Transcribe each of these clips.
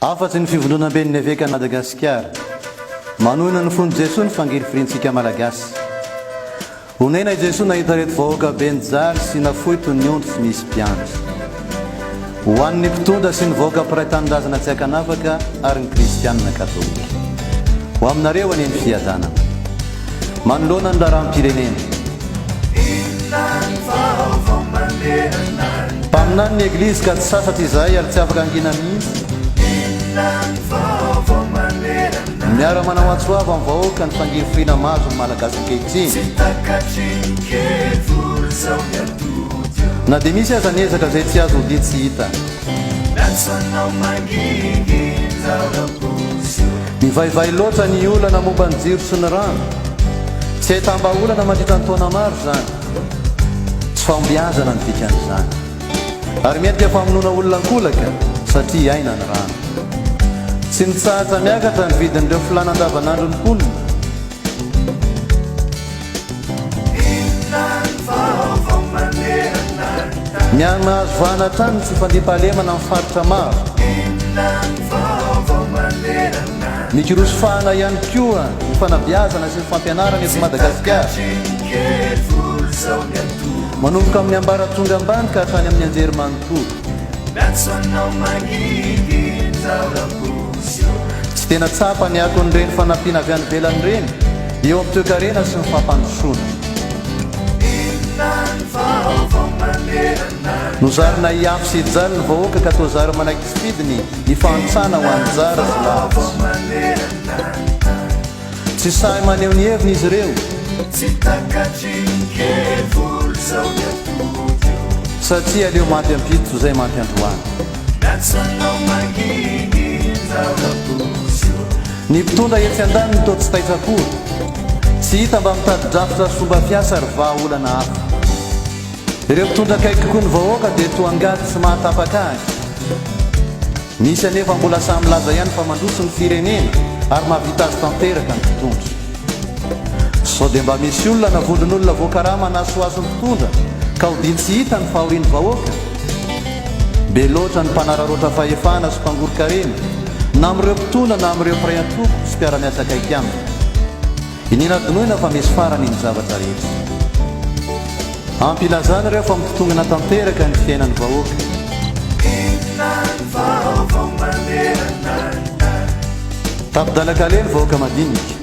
Afa-tsy ny Fivondronamben'ny Evekan'i Madagasikara, manohina ny fon'i Jesoa ny fangirifirintsika Malagasy. Onena i Jesoa nahita ireto vahoaka be nijaly sy nafoy toy ny ondry tsy misy mpiandry. Ho an'ny mpitondra sy ny vahoaka mpiray tanindrazana tsy ankanavaka ary ny kristianina katolika. Ho aminareo anie ny fiadanana. Manoloana ny raharaham-pirenena. Mpaminany ny Eglizy ka tsy sasatra izahay ary tsy afaka hangina mihitsy. Miara-manao antso avo amin'ny vahoaka ny fangirifiriana mahazo ny Malagasy ankehitriny. Na dia misy aza ny ezaka izay tsy azo odian-tsy hita. Mivaivay loatra ny olana momba ny jiro sy ny rano. Tsy ahitam-bahaolana mandritra ny taona maro izany. Tsy fahombiazana ny dikan'izany. Ary miendrika famonoana olona an-kolaka satria aina ny rano. Tsy mitsahatra miakatra ny vidin'ireo filàna andavanandron'ny mponina. Miha-mahazo vahana hatrany ny tsy fandriampahalemana amin'ny faritra maro. Mikiroso fahana ihany koa ny fanabeazana sy ny fampianarana eto Madagasikara. Manomboka amin'ny ambaratonga ambany ka hatrany amin'ny anjerimanontolo. Tsy tena tsapa ny akon'ireny fanampiana avy any ivelany ireny eo amin'ny toekarena sy ny fampandrosoana. Nozarina hiafy sy hijaly ny vahoaka ka toa zary manaiky tsy fidiny ny fahantrana ho anjara sy lahatra. Tsy sahy maneho ny heviny izy ireo. Satria aleo maty ampito toy izay maty androany. Ny mpitondra etsy andaniny toa tsy taitra akory. Tsy hita mba mitady drafitra sy fomba fiasa ary vahaolana hafa. Ireo mpitondra akaiky kokoa ny vahoaka dia toa angady tsy mahatapaka azy. Misy anefa mbola sahy milaza ihany fa mandroso ny firenena ary mahavita azy tanteraka ny mpitondra. Sao dia mba misy olona na vondron'olona voakarama hanasohaso ny mpitondra ka hodian-tsy hita ny fahorian'ny vahoaka? Be loatra ny mpanararaotra fahefana sy mpangoron-karena, na amin'ireo mpitondra na amin'ireo mpiray antoko sy mpiara-miasa akaiky aminy. Iniana adinoina fa misy farany ny zavatra rehetra. Ampy ilazana ireo fa mitotongana tanteraka ny fiainan'ny vahoaka. Inona ny vaovao manerana ny tany? Tapi-dalan-kaleha ny vahoaka madinika.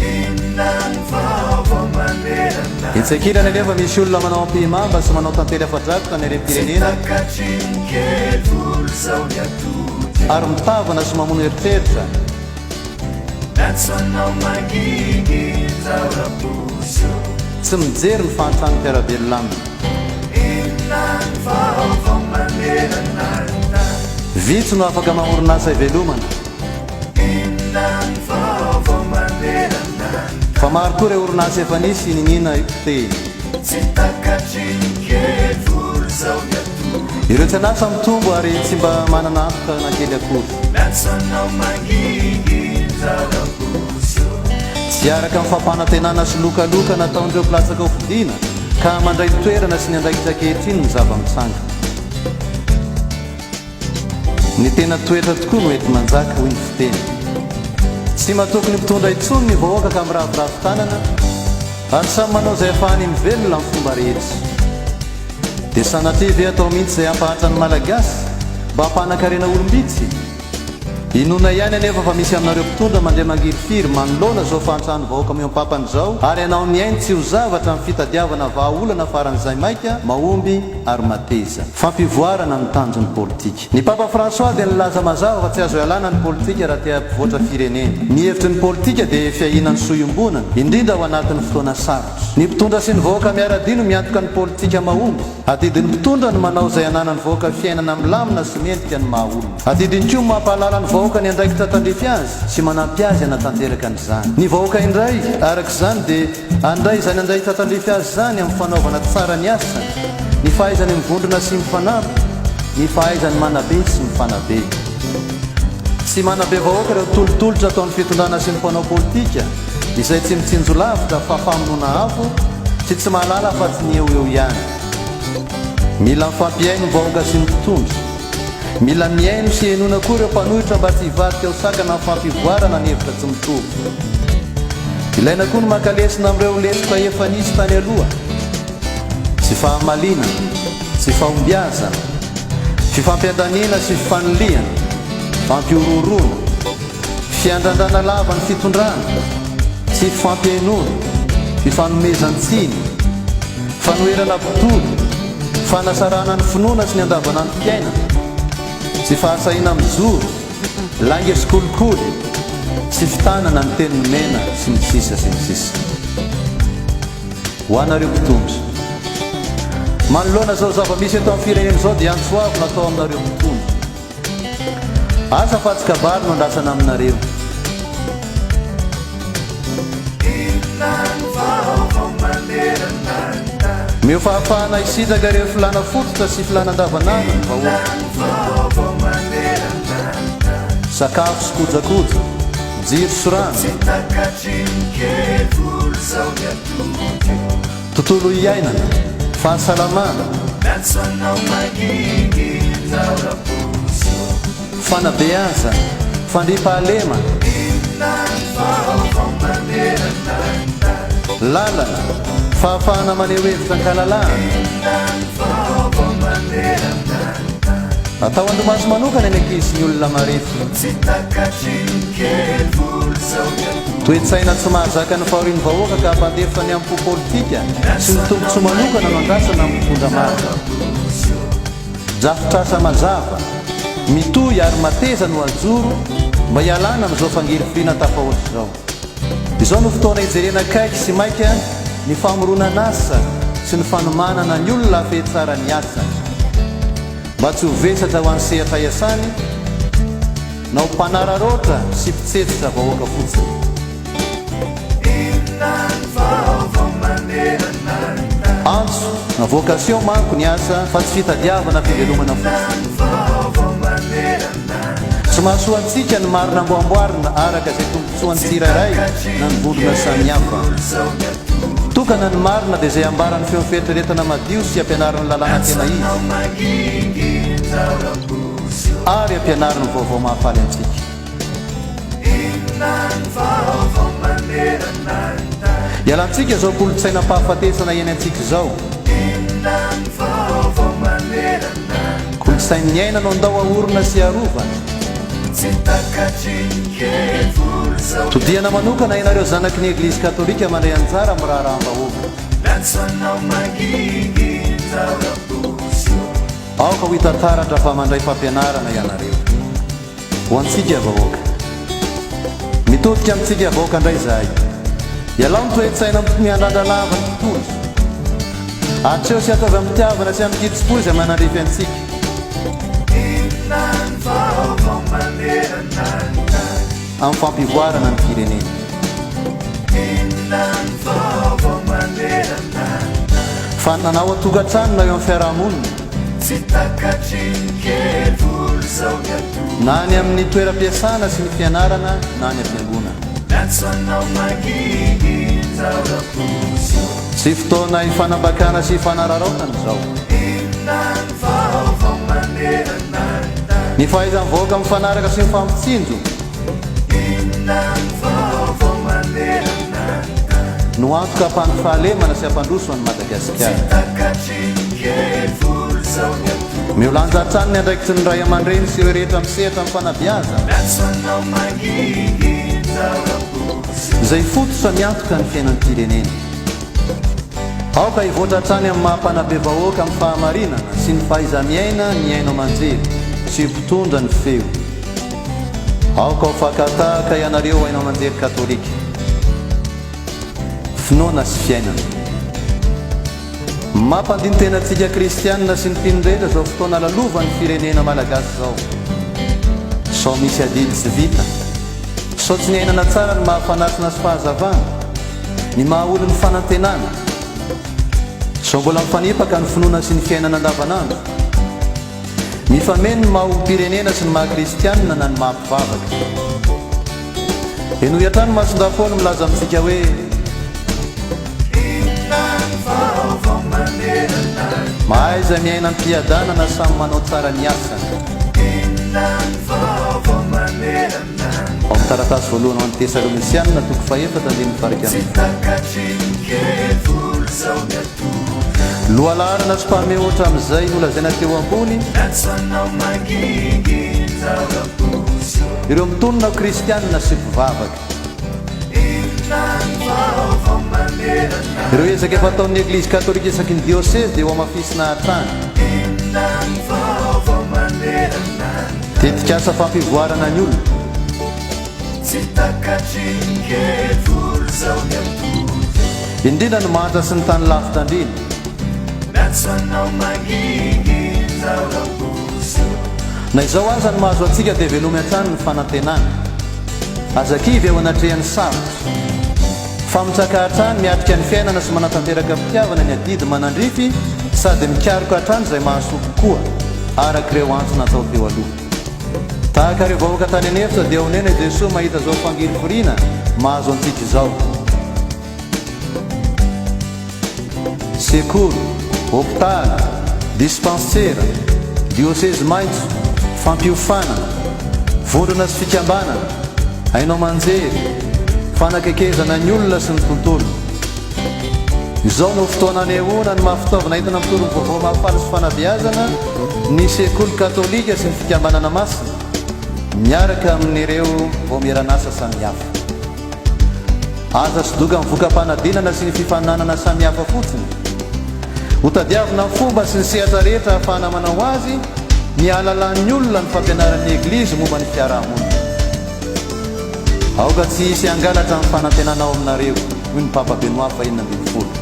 Inona ny vaovao manerana Etsy ankilany anefa misy olona manao ampihimamba sy manao tantely afa-drakotra ny Tsy harem-pirenena takatry ny kely volo zao ny atody ary mitavana sy mamono eritreritra. Miantso anao mangigy zaho rabosy ô. Tsy mijery ny fahantran'ny mpiara-belona aminy. Inona ny vaovao manerana ny tany? Vitsy no afaka mamorona asa ivelomana. Inona ny vaovao manerana ny tany? Fa maro koa ireo orinasa efa nisy niniana potehina. Tsy takatry ny kely volo zao ny atody. Ireo tsy an'asa mitombo ary tsy mba manana antoka na kely akory. Miantso anao mangigy Zarabozo. Tsy araka ny fampanantenana sy lokaloka nataon'ireo mpilatsaka ho fidiana ka mandray ny toerana sy ny andraikitra ankehitriny ny zava-mitranga. Ny tena toetra tokoa no enti-manjaka, hoy ny fiteny. Tsy matoky ny mpitondra intsony ny vahoaka ka miraviravy tanana ary samy manao izay afahany mivelona amin'ny fomba rehetra. Dia sanatria ve atao mihitsy izay hampahantra ny Malagasy mba hampanan-karena olom-bitsy? Inoana ihany anefa fa misy aminareo mpitondra mandeha mangirifiry manoloana izao fahantran'ny vahoaka mihoam-pampana izao ary hanao ny ainy tsy ho zavatra amin'ny fitadiavana vahaolana faran'izay maika, mahomby ary mateza. Fampivoarana ny tanjon'ny politika. Ny Papa François dia nilaza mazava fa tsy azo ialana ny politika raha te hampivoatra firenena. Ny hevitry ny politika dia fiahiana ny soa iombonana, indrindra ao anatin'ny fotoana sarotra. Ny mpitondra sy ny vahoaka miara-dia no miantoka ny politika mahomby. Adidin'ny mpitondra ny manao izay hananan'ny vahoaka fiainana milamina sy mendrika ny maha olona. Adidiny koa ny mampahalala ny vahoaka ny andraikitra tandrify azy sy manampy azy hanatanteraka an'izany. Ny vahoaka indray, araka izany, dia handray izany andraikitra tandrify azy izany amin'ny fanaovana tsara ny asany, ny fahaizany mivondrona sy mifanampy, ny fahaizany manabe sy mifanabe. Tsy manabe vahoaka ireo tolotolotra ataon'ny fitondrana sy ny mpanao politika. Izay tsy mitsinjo lavitra fa famonoana afo sy tsy mahalala afa-tsy ny eo eo ihany. Mila mifampihaino ny vahoaka sy ny mpitondra. Mila mihaino sy henoina koa ireo mpanohitra mba tsy hivadika ho sakana amin'ny fampivoarana ny hevitra tsy mitovy. Ilaina koa ny maka lesona amin'ireo lesoka efa nisy tany aloha. Tsy fahamalinana, tsy fahombiazana, fifampiandaniana sy fifanilihana, fampihorohoroana, fiandrandrana lava ny fitondrana, tsy fifampihainoana, fifanomezan-tsiny, fanoherana mpitory, fanasarahana ny finoana sy ny andavanandrom-piainana, tsy fahasahiana mijoro, lainga sy kolikoly, tsy fitanana ny teny nomena, sy ny sisa sy ny sisa. Ho anareo mpitondra. Manoloana izao zava-misy eto amin'ny firenena izao dia antso avo natao aminareo mpitondra. Asa fa tsy kabary no andrasana aminareo. Inona ny vaovao manerana ny tany? Omeo fahafahana hisitraka ireo filàna fototra sy filàna andavanandro ny vahoaka. Inona ny vaovao manerana ny tany? Sakafo sy kojakoja, jiro sy rano. Tsy takatry ny kely volo zao ny atody. Tontolo iainana, fahasalamana. Miantso anao mangingina aho Raposo. Fanabeazana, fandriampahalemana. Inona ny vaovao manerana ny tany? Lalana, fahafahana maneho hevitra an-kalalahana. Inona ny vaovao manerana ny tany? Atao andrimaso manokana ny ankizy sy ny olona marefo. Tsy takatry ny kely volo zao ny atody. Toe-tsaina tsy mahazaka ny fahorian'ny vahoaka ka hampandefa ny ampo politika sy ny tombontsoa manokana no andrasana amin'ny mpitondra marina. Drafitrasa mazava, mitohy ary mateza no ajoro mba hialana amin'izao fangirifiriana tafahoatra izao. Izao no fotoana hijerena akaiky sy maika ny famoronan'asa sy ny fanomanana ny olona hahafehy tsara ny asany. Mba tsy ho vesatra ho an'ny sehatra iasany na ho mpanararaotra sy mpitsetsitra vahoaka fotsiny. Inona ny vaovao manerana ny tany? Antso na vocation manko ny asa fa tsy fitadiavana fivelomana Inona fotsiny. ny vaovao manerana ny tany? Tsy mahasoa antsika ny marina amboamboarina araka izay tombontsoan'ny Tsy tsirairay takatry na ny ny vondrona kely samihafa. volo zao ny atody. Tokana ny marina dia izay ambaran'ny feon'ny fieritreretana madio sy ampianarin'ny lalàna Miantso tena izy. anao mangingina aho Raposo. Ary ampianarin'ny vaovao mahafaly antsika. Inona ny vaovao manerana ny tany? Ialantsika izao kolontsainam-pahafatesana iainantsika izao. Inona ny vaovao manerana ny tany? Kolontsain'ny aina no andao ahorina sy arovana. Tsy takatry ny kely volo izao ny Todihana manokana atody. ianareo zanaky ny Eglizy Katolika mandray anjara amin'ny raharaham-bahoaka. Miantso anao mangingina aho Raposo. Aoka ho hita taratra fa mandray fampianarana ianareo. Ho antsika vahoaka. Mitodika amintsika vahoaka indray izahay. Ialao ny toe-tsaina miandrandra lava ny mpitondra. Atreho sy ataovy am-pitiavana sy amin-kitsim-po izay manandrify antsika. Inona ny vaovao manerana ny tany? Amin'ny fampivoarana ny firenena. Inona ny vaovao manerana ny tany? Fa na ao an-tokantrano na eo amin'ny fiarahamonina. Tsy takatry ny kely volo zao ny atody. Na any amin'ny toeram-piasana sy ny fianarana na any am-piangonana. Miantso anao mangingina aho Raposo. Tsy fotoana hifanambakana sy hifanararaotana izao. Inona ny vaovao manerana ny tany? Ny fahaizan'ny vahoaka mifanaraka sy mifampitsinjo. Inona ny vaovao manerana ny tany? No antoka hampandry fahalemana sy hampandroso an'i Tsy Madagasikara. takatry ny kely volo zao ny atody. Omeo lanja hatrany ny andraikitry ny ray aman-dreny sy ireo rehetra misehatra amin'ny fanabeazana. Miantso anao mangingina aho Raposo. Izay fototra miantoka ny fiainam-pirenena. Aoka hivoatra hatrany amin'ny maha mpanabe vahoaka amin'ny fahamarinana sy ny fahaiza-miaina ny haino aman-jery sy ho mpitondra ny feo. Aoka ho fakan-tahaka ianareo haino aman-jery katolika. Finoana sy fiainana. Mampandini-tena antsika kristianina sy ny mpino rehetra izao fotoana lalovan'ny firenena malagasy izao. Sao misy adidy tsy vita? Sao tsy niainana tsara ny maha fanatrina sy fahazavana? Ny maha olon'ny fanantenana? Sao mbola mifanipaka ny finoana sy ny fiainana andavanandro? Mifameno ny maha olom-pirenena sy ny maha kristianina na ny maha mpivavaka. Henoy hatrany Masindahy Paoly milaza amintsika hoe. Inona ny vaovao manerana ny tany? Mahaiza miaina am-piadanana samy manao tsara ny asany. Taratasy voalohany ho an'ny Tesalonisianina, toko fahefatra, andininy faha-11. Lohalaharana sy mpanome ohatra amin'izay nolazaina teo ambony, ireo mitonona ho kristianina sy mpivavaka. Ireo ezaka efa ataon'ny Eglizy Katolika isaky ny diosezy dia hohamafisina hatrany. Tetikasa fampivoarana ny olona. Indrindra ny mahantra sy ny tany lavitra andriana. Na izao aza ny mahazo antsika dia velomy hatrany ny fanantenana. Aza kivy eo anatrehan'ny sarotra. Fa mitsaka hatrany miatrika ny fiainana sy manatanteraka am-pitiavana ny adidy manandrify sady mikaroka hatrany izay mahasoa kokoa, araka ireo antso natao teo aloha. Tahaka ireo vahoaka tany an'efitra dia onena i Jesoa mahita izao fangirifiriana mahazo antsika izao. Sekoly, hopitaly, dispansera, diosezy maitso, fampiofanana, vondrona sy fikambanana, haino aman-jery, fanakekezana ny olona sy ny tontolo. Izao no fotoana anehoana ny maha fitaovana entina mitory ny vaovao mahafaly sy fanabeazana ny sekoly katolika sy ny fikambanana masina miaraka amin'ireo vaomieran'asa samihafa. Aza sodoka ny voka-panadinana sy ny fifaninanana samihafa fotsiny. Hotadiavina ny fomba sy ny sehatra rehetra ahafahana manao azy ny hahalalan'ny olona ny fampianaran'ny Eglizy momba ny fiarahamonina. Aoka tsy hisy hangalatra ny fanantenana ao aminareo, hoy ny Papa Benoît fahenina ambinifolo.